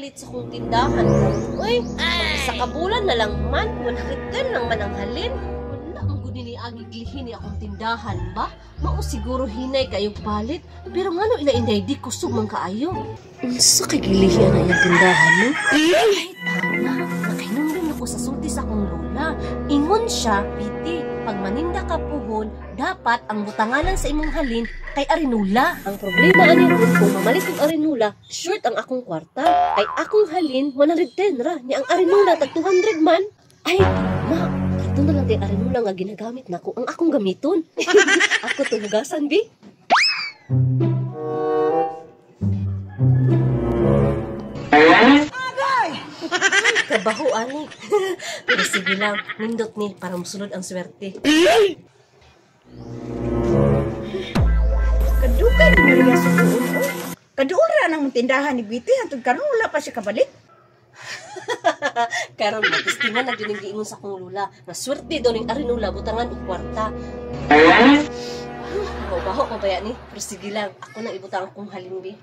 palit sa kong tindahan karon. Uy, sa kabulan na lang man, 110 lang man ang halin. Wala man gud ni agi glihin ni akong tindahan ba? Mao siguro hinay kayong palit, pero ngano ila inday di kusog man kaayo. Unsa kay gilihi ana iyang tindahan no? Ay, tama. Nakahinumdum ako sa sulti sa akong lola. Ingon siya, piti, pag maninda ka puhon, dapat ang butanganan sa imong halin kay arinula. Ang problema ani ron, kung mamalit og arinula, short ang akong kwarta. Kay akong halin 110 ra, nya ang arinula tag 200 man. Ay, ma, kadto na lang tay arinula nga ginagamit nako ang akong gamiton. Ako to hugasan bi. Kabaho ani. Pero sige lang, nindot ni para musulod ang swerte. Kadugay ni Maria sukuon oy. Kaduol ra nang tindahan ni Biti hantod karon wala pa siya kabalik. Karon matistingan na gyud ning giingon sa akong lula. Nga swerte daw ning arinula butangan og kwarta. Baho pa baya ni? Pero sige lang, ako nang ibutang akong halin bi.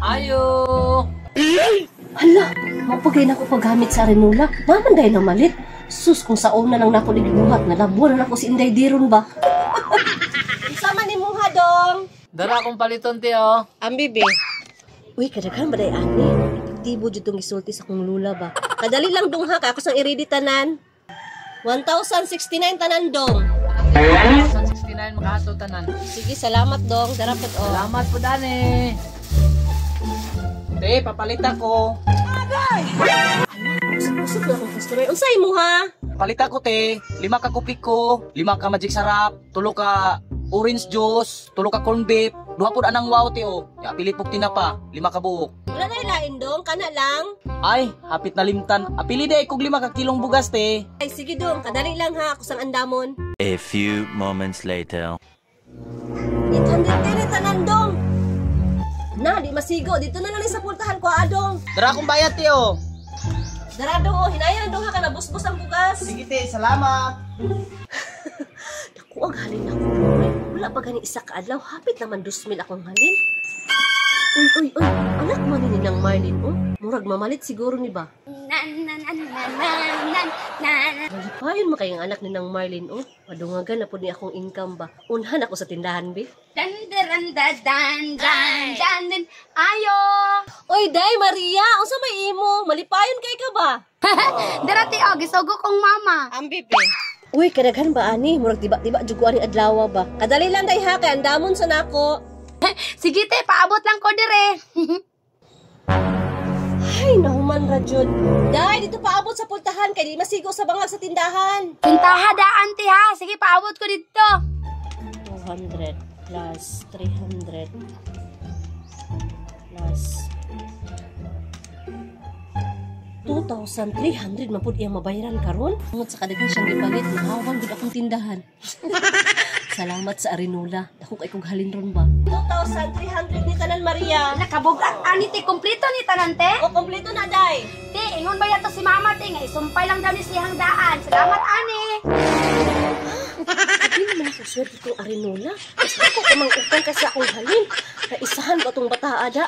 Ayo! Hala, mapagay na ako paggamit sa arinula. Naman dahil na malit. Sus, kung sa una lang nako nagbuhat, nalabuan na nako si Inday Diron ba? Sama ni Muha dong. Dara akong paliton, tiyo. Ambi, be. Uy, kadaghan ba day ani? Epektibo jud tong gisulti sa akong lula ba? Kadali lang dong ha, kay ako sang i-ready tanan. 1,069 tanan dong. 1,069 makahato tanan. Sige, salamat dong. Dara pod oh. Salamat po, Dani. Te, papalit ako. Usok-usok na akong customer. Unsay mo ha? Palit ako, te. 5 ka kopiko, 5 ka magic sarap, 3 ka orange juice, 3 ka corn beef, 2 pud anang wow, te, oh. Ya, pili pug tinapa, 5 ka buok. Wala na ilain dong, kana lang. Ay, hapit na limtan. Apili day kog 5 ka kilong bugas, te. Ay, sige dong, kadali lang ha, ako sang andamon. A few moments later. 810 tanan dong. Na, di masigo. Dito na lang sa pultahan ko, adong. Dara akong bayad, te, oh. Dara dong, oh. Hinayan dong ha, ka nabusbos ang bugas. Sige, te, salamat. Naku, ang halin ako. Wala pa gani isa ka adlaw. Hapit naman 2,000 akong halin. Uy, uy, uy. Anak man ni Nang Marlene, oh. Murag mamalit siguro ni ba? Malipayon man kayang anak ni Nang Marlene, oh. Padungagan na po ni akong income ba. Unhan ako sa tindahan, bi. Dan dan dan dan dan dan dan ayo. Oy, Day Maria, unsa may imo? Malipayon kay ka ba? Dara ti og gisugo kong mama. Ambi be. Uy, kadaghan ba ani? Murag tiba-tiba jud ko ani adlaw ba. Kadali lang day ha kay andamon sa nako. Sige te, paabot lang ko dire. Ay, nahuman ra jud. Day, dito paabot sa pultahan kay di masigo sa bangag sa tindahan. Tintaha daan ti ha. Sige, paabot ko dito. 200 plus 300 plus 2,300 man pud iyang mabayaran karon. Tungod sa kadaghan siyang gipalit, nahawan gud akong tindahan. Salamat sa arinula. Dako kay kog halin ron ba. 2,300 ni tanan Maria. Nakabugat ani te, kompleto ni tanan te. O kompleto na day. Te, ingon ba yato si mama te nga isumpay lang daw ni siyang daan. Salamat ani. Hindi naman ako swerte itong arinula. Mas ako ka mang utang kasi akong halin. Naisahan ko itong bataa da.